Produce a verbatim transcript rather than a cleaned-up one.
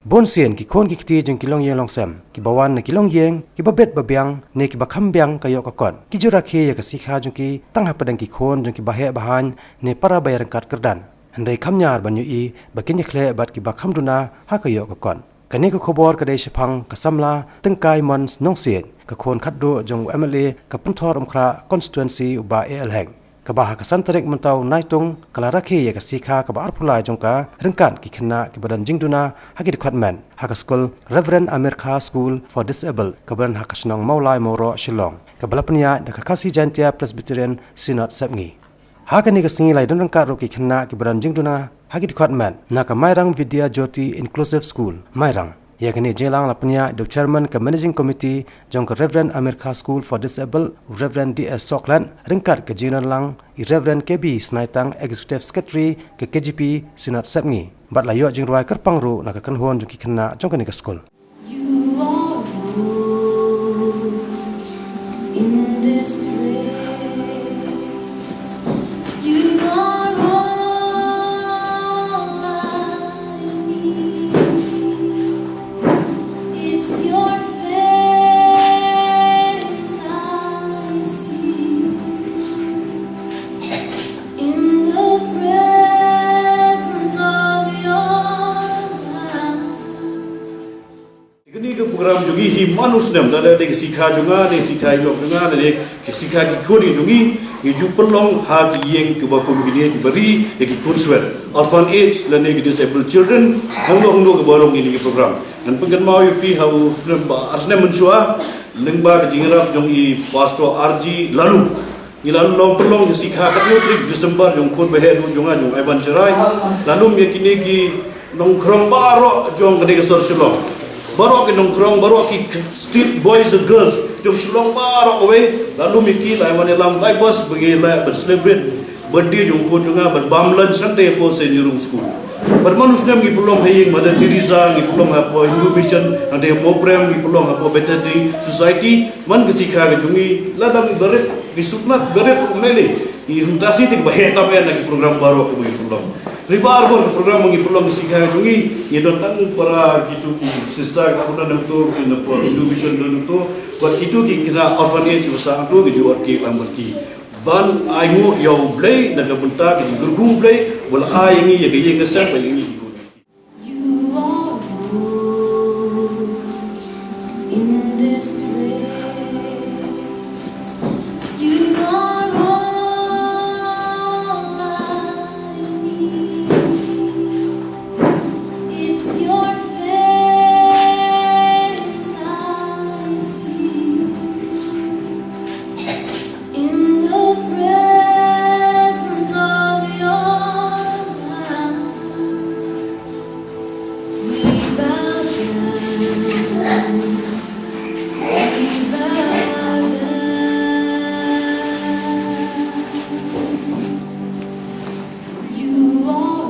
Bun sien ki khun ki kti jong ki longïing longsem, kiba wan na ki longïing, kiba bit ba biang, ne kiba kham biang ka ïoh ka kot, ki ju rakhe ïa ka sikha jong ki tang hapdeng ki khun jong ki baheh bahaiñ, ne para ba ïaryngkat kyrdan. Hynrei kham ñiar ban ïohi ba kin ïakhleh bad kiba kham duna ha ka ïoh ka kot. Kane ka khubor ka dei shaphang ka samla Tyngkai Mon Nongsiej, ka khun khatduh jong u M L A ka Pynthorumkhrah constituency, u Bah A L Hek, kaba ha ka san tarik mynta u Naitung ka la rakhe ïa ka sikha kaba arphew lai jong ka ryngkat ki khynnah kiba don jingduna ha ki dkhot met ha ka skul Reverend Amir Khan School for Disabled kaba don ha ka shnong Mawlai Mawroh, Shillong, kaba la pynïaid da ka Khasi Jaintia Presbyterian Synod Sepngi. Ha kane ka sngi la ïadon ryngkat ruh ki khynnah kiba don jingduna ha ki dkhot met na ka Mairang Vidya Jyoti Inclusive School, Mairang. Ïa kane ka jingïalang la pynïaid da u chairman ka managing committee jong ka Reverend Amir Khan School for Disabled, u Reverend D S Sohkhlet, ryngkat ka jingïadonlang i Reverend K B Snaitang, executive secretary ka K J P Synod Sepngi, bad la ïoh jingrwai kyrpang ruh na ka kynhun jong ki khynnah jong kane ka skul. You are Lord in this place. You are all I need. It's your face I see. In the presence of your time. Kane ka program jong ngi hi man u snem, lada dei ka sikha jong nga, dei sikha ïalok jong nga, lada dei ka sikha ki khun jong ngi, ngi ju pynlong ha ki ïing kiba kum kine kiba ri ïa ki khun swet, orphanage lane ki disabled children, hangno hangno kaba long ïa kine ki program. Ngan pynkynmaw ïa phi ha u snem ba ar snem mynshuwa, lyngba ka jingïarap jong i Pastor R G Laloo, ngi la long pynlong ka sikha khathynñiew tarik December jong u khun baheh duh jong nga, jong u Ivan Cherai. La lum ïa kine ki nongkhrong baroh jong kane ka sor Shillong. Baroh ki nongkhrong, baroh ki street boys and girls jong Shillong baroh kawei. La lum ïa ki, la wan ïalam lai bus ba ngi la ban celebrate birthday jong u khun jong nga, ban bam lunch hangtei hapoh Saint Jerome School. Bad man u snem ngi pynlong ha ïing Mother Teresa, ngi pynlong hapoh Hindu Mission, hangtei ha Mawprem ngi pynlong hapoh Bethany Society. Man ka sikha ka jong ngi, lada ngi barit, ngi suknat barit kum ne ne, ngi hynta shi te ba heh tam ïa na ki program baroh kaba ngi pynlong. Hynrei baroh ki program ba ngi pynlong ka sikha ka jong ngi, ngi don tang para kitu ki sister kiba don hangto, ki na por Hindu Mission don hangto, bad kitu ki khynnah orphanage kiba sah hangto, ngi ju ot cake lang bad ki. Ban ai nguh ïa U Blei na ka bynta ka jingkyrkhu U Blei ba la ai ïa ngi ïa ka ïing ka sem ba ïa ngi. You are Lord in this place. You are all I need. It's your face I see. In the presence of your time, we bow down, we bow down. You are